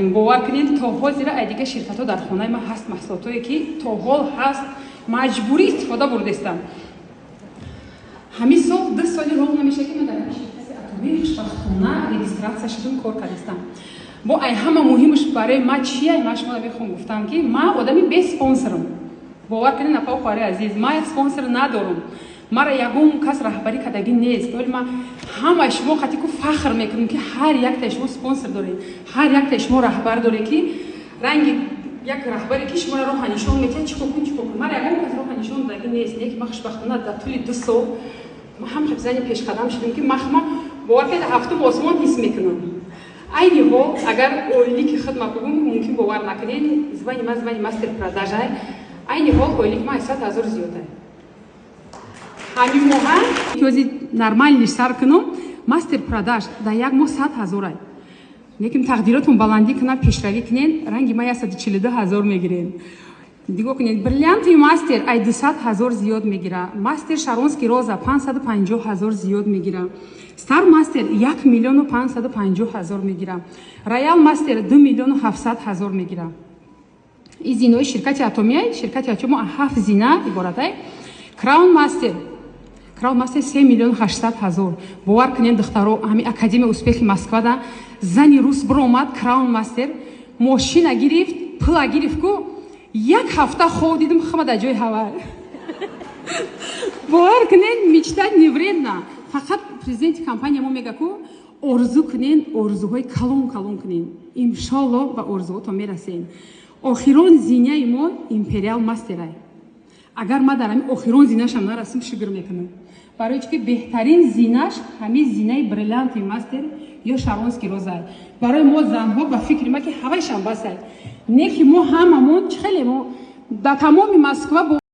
Бовар кунед, то ҳозира ай дига ширкатҳо дар хонаи ман ҳаст маҳсулотое, ки то ҳол ҳаст, маҷбурӣ истифода бурдестам. Ҳамин сол 2 соли роҳ намеша, ки ман дар ҳамин ширкати Атомӣ хушбахтона регистрация шудум, кор кардистам. Бо ай ҳама муҳимаш барои ман чия? Ман шумо мехоҳам гуфтам, ки ман одами бе спонсорам. Бовар кунед, апа, хоҳари азиз, ман як спонсор надорам, мара ягон кас раҳбарӣ кардагӣ нест. Вале ман ҳамаи шумо хати ку фахр мекунам, ки ҳар яктаи шумо спонсор доред, ҳар яктаи шумо раҳбар доред, ки ранги як раҳбаре, ки шуморо роҳа нишон метиҳад, чӣ кор кун, чӣ кор кун. Мара ягон кас роҳа нишон додагӣ нест. Не ки ман хушбахтона дар тӯли 2 сол ман ҳам зани пешқадам шудам, ки ман, бовар кунед, ҳафтум осмон ҳис мекунам. Айни ҳол, агар ойлики худма бигӯм, мумкин бовар накунед. Звани ман звани мастер продаж ай. Айни ҳол ойлики ман 100 000 зиёда. Ҳамин моҳа ки нормальный сар кунам, мастер продаж дар як моҳ 100 000 ай. Лекин тақдиротон баландӣ кунад, пешравӣ кунед, ранги ма 142 000 мегирем. Нигоҳ кунед, бриллиантовый мастер ай 200 000 зиёд мегира, мастер шаронский роза 550 000 зиёд мегира, стар мастер 1 550 000 мегира, роял мастер 2 700 000 мегира. И зинои ширкати Атомия, ширкати Атомо ҳафт зина иборатай. Краун мастер, краун мастер 3 800 000. Бовар кунед, духтаро, ҳами Академия успехи Москвада зани рус биромад, краун мастер, мошина гирифт, пула гирифт ку, як ҳафта хоб дидум, хама дар ҷои ҳава. Бовар кунед, мечтать не вредно. Фақат президенти компания мо мега ку: орзу кунен, орзуҳои калон калон кунен, иншолло ба орзуҳотон мерасен. Охирон зинаи мо империал мастерай. Агар ман дар ҳамин охирон зинашам нарасим, шукр мекунам. Барои чи ки беҳтарин зинаш ҳамин зинаи бриллиантовый мастер ё шаронский розай. Барои мо занҳо, ба фикри ма, ки ҳавайшам басай, не ки мо ҳамамон чӣ хеле мо дар тамоми Москва.